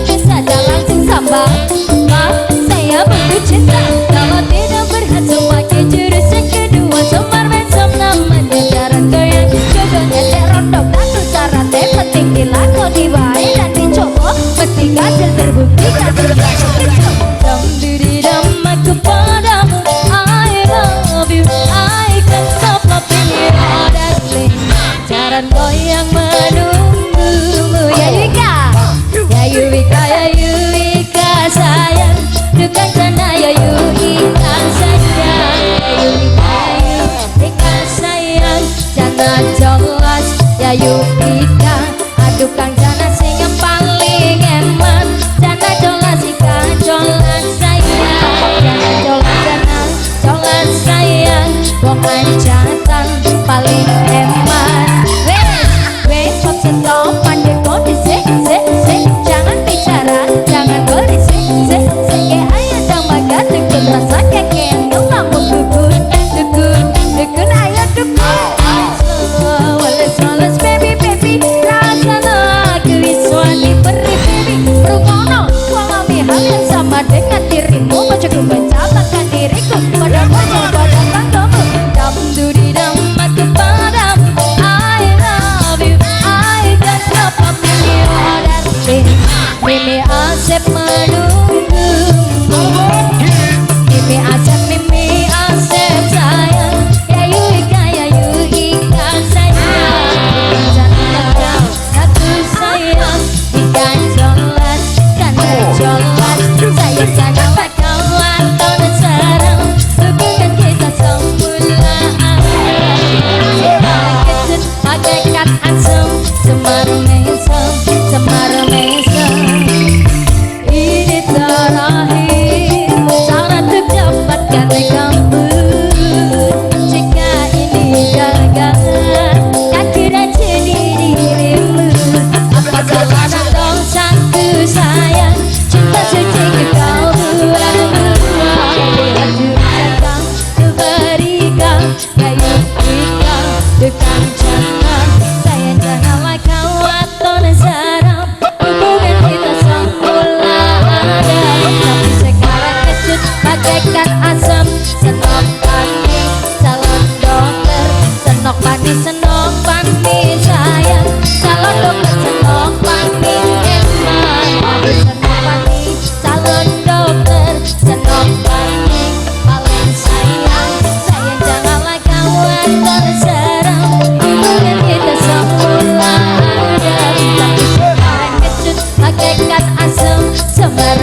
Mati saja langsung sambal. Maaf, saya butuh cinta. Kalau tidak berhasil pakai jurus yang kedua. Semar mesem namanya cara goyang. Coba ngecek rondok satu syaratnya penting dilakoni baik dan dicoba. Mesti kasil terbukti kasil. Dam diri dam aku padamu. I love you, I can't stop loving you, oh darling. Cara goyang menunggumu. Ya Yuika, ya Yuika, ya Yuika sayang. Dukan sana ya Yuika sayang. Ya Yuika, ya Yuika sayang. Jangan jelas ya Yuika. Aduh kang jana sing paling eman. Jana jelas ikan jelas sayang. Jana jelas jana jelas sayang. Wong anjatan paling eman. Wes, wes stop stop pandai kondisi, se se. Jangan bicara, jangan berisik, se se. Ke ayo dong makan dukun rasa keke yang ngelamun dukun, dukun, dukun ayo dukun. Wales wales baby baby, rasanya aku wis beri baby. Rungono, alami hal yang sama dengan dirimu, cukup mencatatkan diriku pada wajah pada tanggamu. Dam duri dam aku padamu. I love you, I can't stop loving you, oh darling. Mimi Asep menunggumu. Mimi Asep, Mimi Asep sayang. Ya Yuika, ya Yuika sayang. Jangan satu sayang. Ikan jelas, karena jelas. Sayang janganlah kau atau serang. Hubungan kita semula ada. Kecut bagaikan asam. Semar mesem, semar mesem. Ini terakhir cara untuk dapatkan kamu. Jika ini gagal, kan tidak jadi dirimu. Apa salah dosaku sayang? Cinta suci kau buat-buat. Buat kau berikan kayu ikan dekat jangan. Sayang janganlah kau atau serang. Hubungan kita semula ada. Tapi sekarang kecut bagaikan asam. Senok pani calon dokter. Senok pani, senok pani sayang. Calon dokter senok pani eman. Senok pani calon dokter. Senok pani paling sayang. Sayang janganlah kau atau serang. Hubungan kita semula ada. Tapi sekarang kecut bagaikan asam. Semar.